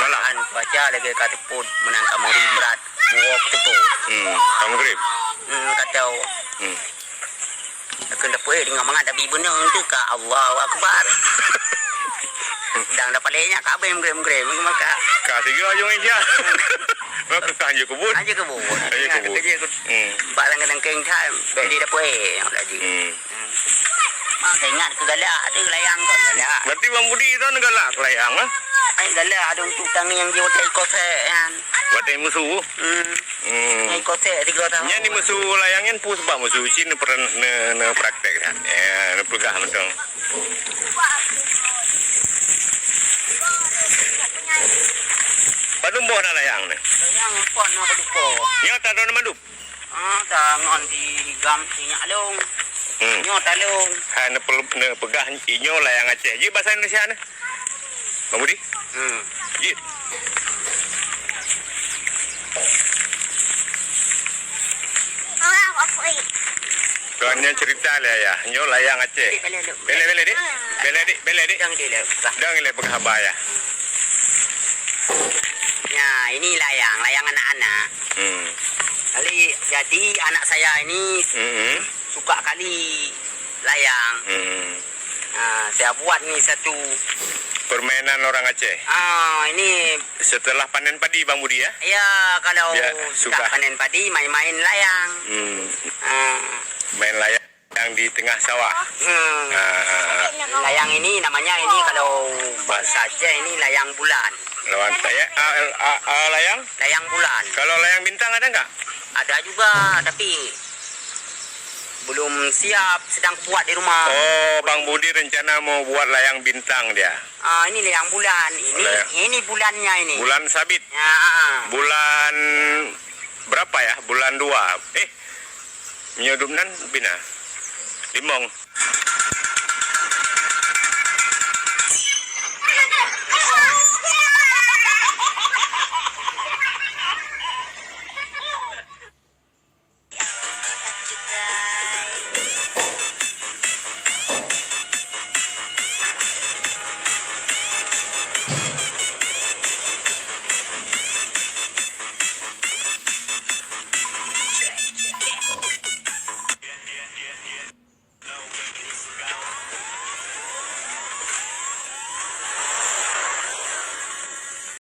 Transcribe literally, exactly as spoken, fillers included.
Alah. An cuaca lagèe ka teupot, meunan ka muri brat, buwoe teupot. Hmm, ka maghrib. Hmm, ka tau. Hmm. Keu dapeuék teungoh mangat, tapi beunong teuh ka Allahu Akbar. Dang dapalé nyak ka abéh meugrém-grém maka. Ka sigoe ujong Isya. Maka ka hanjeuet keu buet. Hanjeuet keu buet. Hanjeuet keu buet. Kerja keu, hmm, bak tangkeng-tangkeng that, bèk di dapeuék nyak laju. Hmm. Hmm. Mak, ingat keu galak tu layang tu galak. Berarti Bang Budi tu galak keu layang, eh? Ai galak ada untuk tangieng di hotel kosek kan. Watèe musu. Hmm. Hmm. Nyan kosek tiga tahun. Nyan di musu layang nyan peue sabab musu cit ne, ne, ne praktek kan. Ya, ne peugah mantong. Padum boh na layang ni? Layang empat na padum boh. Nyoe tadong mandum. Ah, tangon di gam sinyak long. Hmm. Nyoe talong. Ha, ne, ne peugah inyoe layang Aceh. Ji bahasa Indonesia ni. Bang Budi? Hmm. Jit. Tuan nyan cerita lé ayah. Nyoe layang Aceh. Belek, belek, dik. Belek, dik. Belek, dik. Dang, dik, dik. Dang, dik, peugah haba ayah. Ya, ini layang, layang anak-anak. Hmm. Kali, jadi anak saya ini, hmm, suka kali layang. Hmm. Ha, saya buat ni satu permainan orang Aceh. Ah, ini setelah panen padi, Bang Budi, ya? Ya, kalau sudah panen padi, main-main layang. Hmm. Ah. Main layang di tengah sawah. Hmm. Ah. Layang ini namanya ini kalau bahasa Aceh ini layang bulan. Lawan layang, ah, ah, ah, layang? Layang bulan. Kalau layang bintang ada enggak? Ada juga, tapi belum siap, sedang buat di rumah. Oh, Bang Budi rencana mau buat layang bintang dia? Ah, ini layang bulan. Ini, layang, ini bulannya ini. Bulan sabit. Ya, ah. Bulan berapa ya? Bulan dua. Eh, meunyoe dum nan bina. Limong.